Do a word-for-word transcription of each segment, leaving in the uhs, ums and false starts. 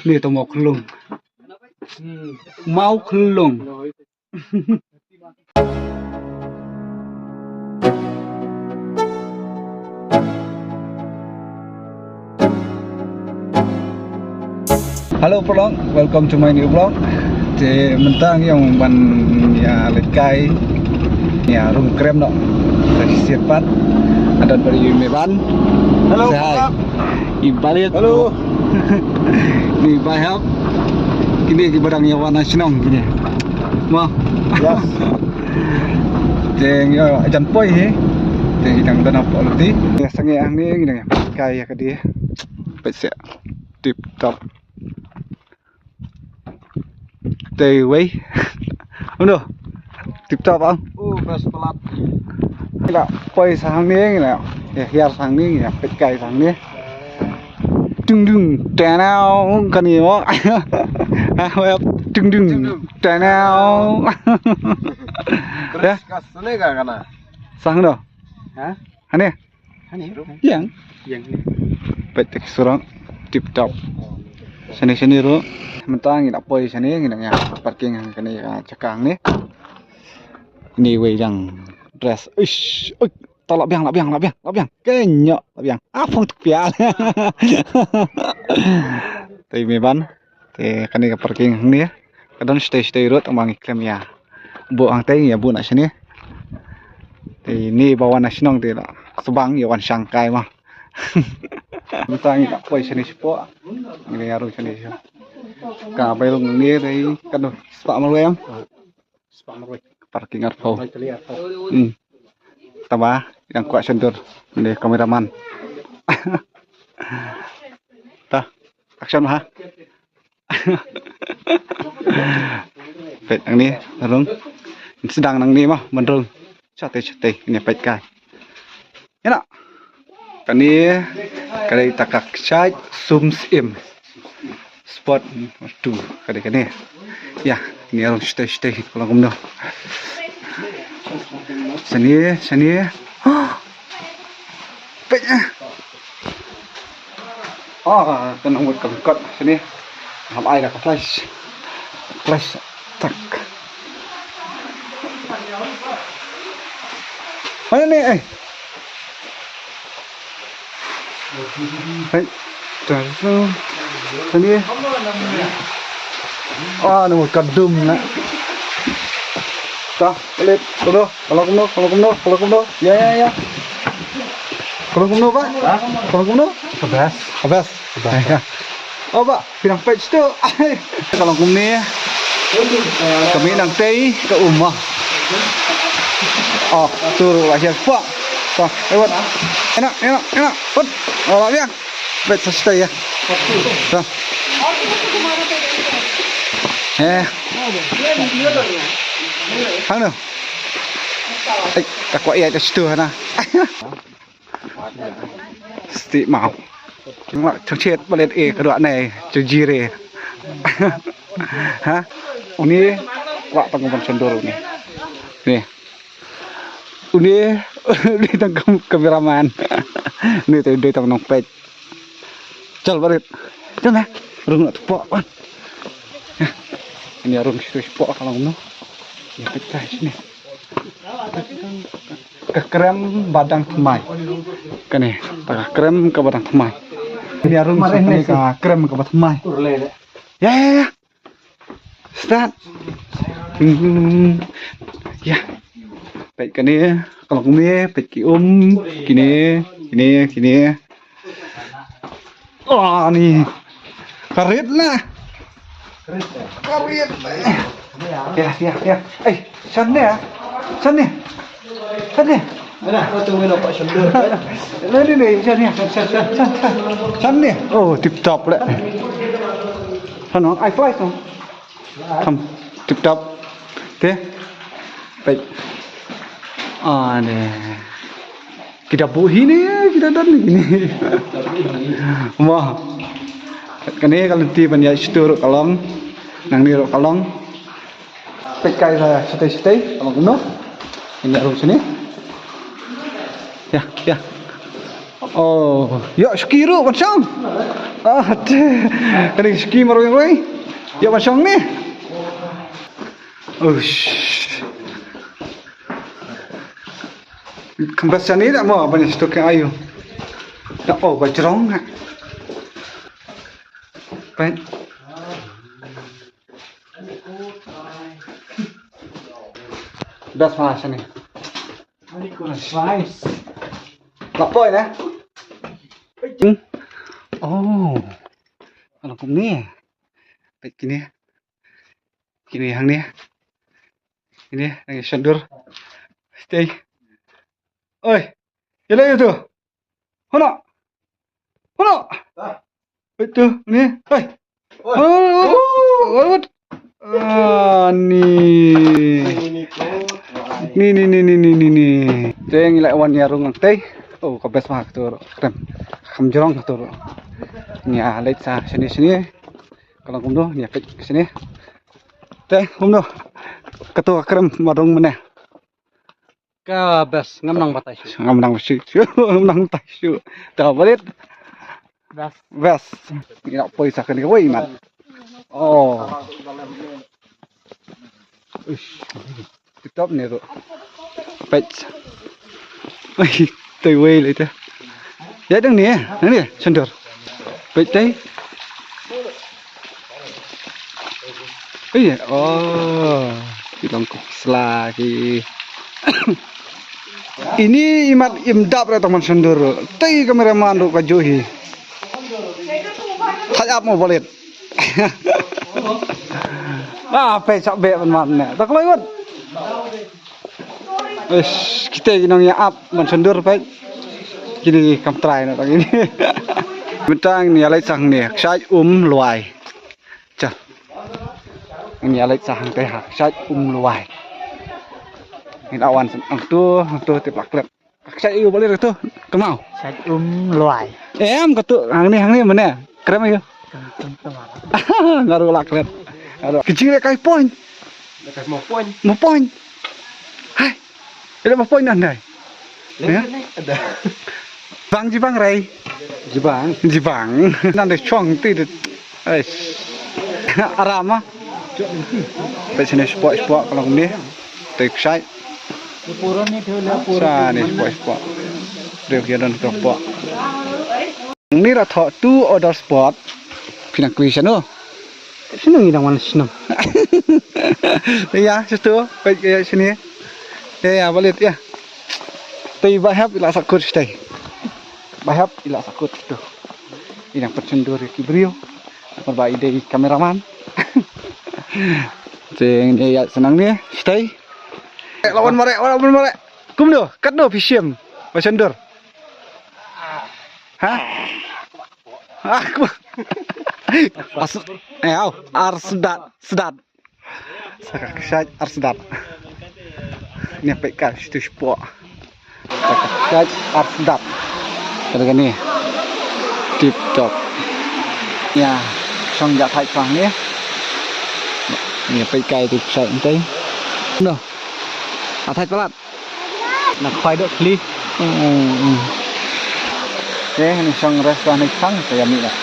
Ni to Mawkhlung. Mawkhlung. Hello paralok, welcome to my new vlog. Te mynta ngi ong ban ïa leit kai, ïa rung krem noh. Sa shisien pat. Adan bari ïa i Meban. Hello. Say hi. Paralok. I Barit. Hello. Ni Baihap. Kine ki ba dang ïa wan na shnong kine. Mo. Yes. Te ngi ïa jan poi hi. Te ngi dang don hapoh lynti. Ïa sangeh hangne ngi dang ïa kai ïa ka die. Peit seh. Tip top. Te wei. Uno. Tip top ang. Oh, best palat. Ngi la poi sa hangne ngi la. Ïa hiar sa hangne ngi la peit kai sa hangne. Dung dung. Tanau kane mo. Ha, wei. Dung dung. Tanau. Ïa. Terus kas ne ka kana? Sa hangno? Ha? Hangne. Hangne. Ïang. Ïang ni. Peit te ki surok. Tip top. Shane shane ruh. Mynta ngi la poi shane ngi dang ïa parking hangne ka jaka hangne. Ni wei dang dress. Uish. Ui. To lah biang, lah biang, lah biang, lah biang. Kenyok lah biang. Apa untuk pial? Te i Meban. Te kane ka parking hangne. Ka don shatei shatei ruh tang ba ngi khlem ïa buh hangtei, ïa buh na shane. Te ini ba wan na shnong te la sbang ïa wan shang kai ma. Mynta ngi la poi shane shapoh. Ngi la ïa rung shane shapoh. Ka bai rung ne dei ka don spah marwei. Spah marwei. Parking arphew. Marwei tylli arphew. Hmm. Tangba, ïa kwah shon dur. Ni cameraman. Ta, action ha. Peit nangne, rung. Sdang nangne ma, ban rung. Shatei, shatei, ini peit kai. Ïa na. Kane ka dei ta ka kshaid Sum Syiem. Spot two ka dei kane. Ïa, ini rung shatei shatei ka long kumno. Shane, shane. Peit. Ah, ka nang mut ka kot shane. Hap ai da ka flash. Flash tak. Mana ni, eh? Hai. Tar tu. Sini. Ah, nombor kadum na. Tah, pelit. Kumno, kalau kumno, kalau kumno, kalau kumno. Ya, ya, ya. Kalau kumno, Pak? Hah? Kalau kumno? Kebas. Kebas. Kebas. Ya. Oh, Pak. Pynang peit tu. Ka long kumne. Ka mih nangtei ka um ah. Oh, tu ruh la hiar pok. Pok, eh, wat. Enak, enak, enak. Wat. Oh, la biang. Peit sa stay ya. Dah. Eh. Hang no. Eh, takwa iya dah situ hana. Sti mau. Chang la chang chet balet e ka dua nei chang jire. Ha? Uni kwah tang ban chandor uni. Ni. Uni uni tang kam kameraman. Ni te dei tang nong peit. Chal balet. Chal na. Rung na tepok kan. Ini rung situ tepok kalau no. Ya peit kai sini. Ka krem ba dang thymmai. Kane, ta ka krem kaba dang thymmai. Kane arung sa kane ka krem kaba thymmai. Ya, ya, ya. Start. Hmm. Ya. Peit kane, ka long kumne, peit ki um, kine, kine, kine. Oh, ni. Ka rit na. Ka rit. Ya, ya, ya. Eh, shan ne, ah? Shan ne. Shan ne. Mana? Kau tunggu nampak sendal. Ni, ni, ni, shan ne, shan, shan, shan, shan. Shan ne. Oh, tip top le. Shan no, ai fly song. Kam tip top. Te. Peit. Ah, ne. Kita buh hini, kita dan hini. Wah. Kane ka lynti ban ïa situ ruh ka long. Nangne ruh ka long. Peit kai sa shatei shatei, ka long kumno. Ini ruh sini. Ya, ya. Oh, ya, shuki ruh kan shong. Ah, te. Kane ski marwei wei. Ïa ba shong ne. Ush. Kam best shane da mo ban stok ayu. Da o ba jrong. Pen. Best ma shane. Nice. La poi ne. Hmm. Oh. Kalau kum ni. Peit kine. Kine hangne. Kine hangne shandur. Stay. Oi. Ila itu. Hono. Hono. Itu ni. Oi. Oi. Hono. Ah, ni. Ni, ni, ni, ni, ni, ni, ni. Te ngi la wan ïa rung tei. Oh, ka best ma ka tur. Krem. Kam jrong ka tur. Nia leit sa sini sini. Kalau kumno nia peit sini. Te kumno. Ka tur krem ma rung mane. Ka best ngam nang batai shuh. Ngam nang shuh. Ngam nang batai shuh. Ta barit. Best. Best. Ina poi sa kani wei mat. Oh. Uish. Tip top ni tu. Peit. Ai, tai wei le ta. Ya dang ni, eh. Nang ni, shandur. Peit tai. Ih, oh, ki long ko sla ki. Ini imat im dap re tang man shandur. Tei kameraman ruh ka juh hi. Thaj ap mo balit. Ah, peit shah beh ban man ne. Tak loi wat. Ish, kita ki nong ïa ap man shandur peit. Kini kam trai na tang ini. Mynta ngin ïa leit sa hangne, Kshaid Um Lwai. Cha. Ngin ïa leit sa hangtai ha Kshaid Um Lwai. Ngin awan sa hangtu, hangtu tip la klet. Kshaid aïu ba leit katu? Kynmaw. Kshaid Um Lwai. Em katu, hangne hangne mane. Krem aïu? Nga ruh la klet. Nga ruh. Ki jingre kai point. Kai mo point. Mo point. Hai. Ila mo point nan dai. Leh, leh, ada. Bang jibang rai. Jibang. Jibang. Nan dai chong ti de. Ais. Aram ah. Peit sini spot spot ka long ni. Tei ksai. Sani spot spot. Reu ki don spot. Ni ra thoh tu order spot. Phi nang kli shano. Shano ngi dang wan shano. Ya, situ. Peit ya sini. Ya, ya, balit ya. Tei ba hap ila sakut tei. Ba hap ila sakut tu. I nang pynchyndur ïa ki briew. Namar ba i dei kameraman. Te ngin ïa ïaid sa nangne, stay. Eh, lawan mareh, lawan mareh. Kumno, katno phi shim ba shandur? Ha? Aku. As, eh, au, ar sdat, sdat. Sa ka kshaid ar sdat. Nia peit ka situ spot. Sa ka kshaid ar sdat. Ka da kane. Tip top. Nia shong ja thait pang ne. Nia peit ka itu kshaid ntai. No. A thait palat. Na khwai dok khli. Hmm. Eh, ni shong restaurant ni sang saya mi lah.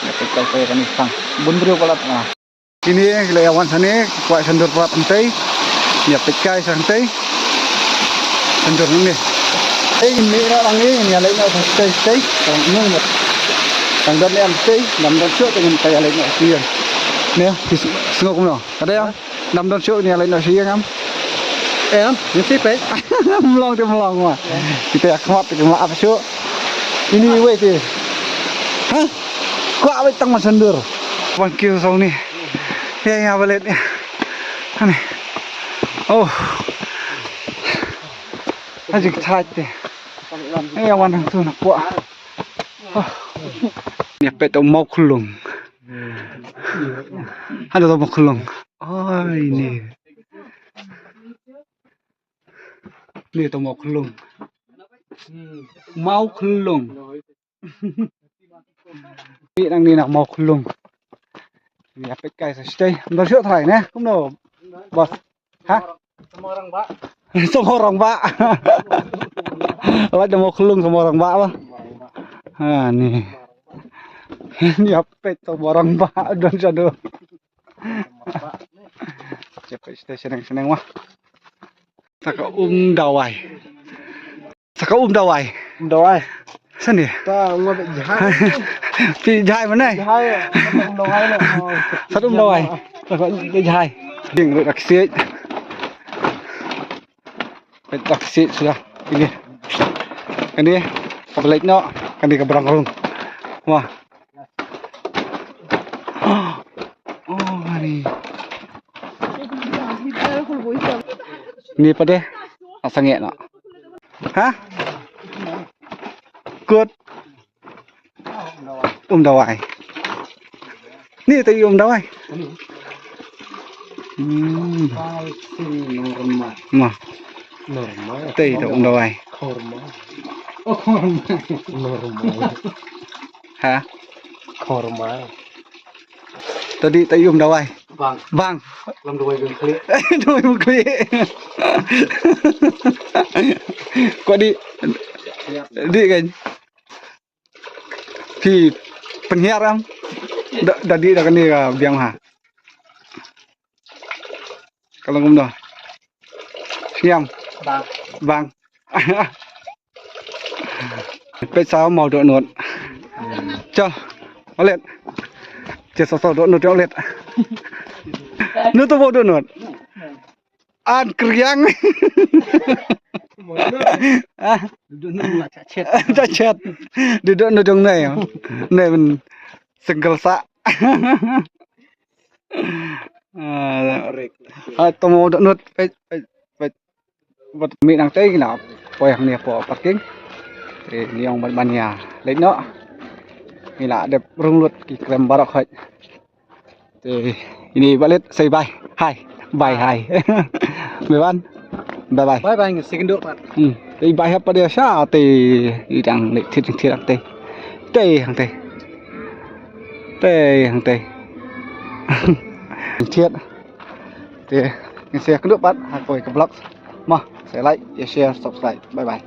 Nia peit ka saya ni sang. Bun briew palat ah. Kine ki la ïa wan sane, ki kwah shandur prap hangtei. Ïa peit kai sa hangtei. Shandur nangne. Ei, me ra lang ne, ïa leit noh sa hangtei, hangtei. Tang nung mat. Tang don ne hangtei, nam don shuh te ngin ïa leit noh sha ïing. Ne, ki s-, sngew kumno. Ka dei em? Nam don shuh ngin ïa leit noh sha ïing em. Em, ngin sa peit. Mlong te mlong ma. Kita ïa khmat te khmat ap shuh. Ini wei te. Ha? Kwah wei tang ma shandur. Wan kiew song ni. Ïa, ïa, balet ïa. Ani. Oh. Ha jingthait te. Ïa, wan hangtu na kwah. Oh. Ïa peit to maw khulung. Hana to maw khulung. Ai ni. Ni to maw khulung. Maw khulung. Ni nang ni nang maw khulung. Ïa peit kai sa shatei. Ndor shuh trai ne. Kumno. Bos. Ha? Samorang ba. Samorang ba. Lait da maw khulung samorang ba ba. Ha ni. Ïa peit to barang ba don sadu. Ïa peit shneng shneng wah. Sa ka um dawai. Sa ka um dawai. Um dawai. Sani. Ta ngwa be jahai. Pi jahai mana? Jahai. Um dawai na. Sa um dawai. Sa ka be jahai. Ding rak sit. Peit rak sit sudah. Ini. Ini ka belek no. Kani ka berang rung. Wah. Oh, ni. Ni pade. Asang ya no. Ha? Kut. Um dawai. Ni tai um dawai. Hmm. Normal. Ma. Normal. Tai tai um dawai. Normal. Oh, normal. Normal. Ha? Normal. Tadi tai um dawai. Bang. Bang. Lam dawai bang klik. Dawai bang klik. Kau di. Di kan. Phi pynhiar am. Da, da di da kani ka biang ha. Ka long kumno? Sngewbha. Bang. Bang. Peit sa mo dohnud. Cho. Olet. Che sa sa dohnud olet. Nu to mo dohnud. An kriang. Ah, dohnud ma cha chet. Cha chet. Dohnud dong nai. Nai men single sa. Ah, ha, to mo dohnud, peit, peit, peit. Bad mi nang tei na poi hangne hapoh parking. Te ngi ong ban ban ïa leit noh. Ngi la dep rung lut ki krem baroh hoi. Te ini ba leit sei bye. Hai. Bye hai. Beban. Bye bye. Bye bye, ngi sing dur pat. Hmm. Te bye hap pada sha te idang leit thit thit te. Te hang te. Te hang te. Thit. Te ngi sa ïakynduh pat ha kawei ka vlog. Mo, sa like, ïa share, subscribe. Bye bye.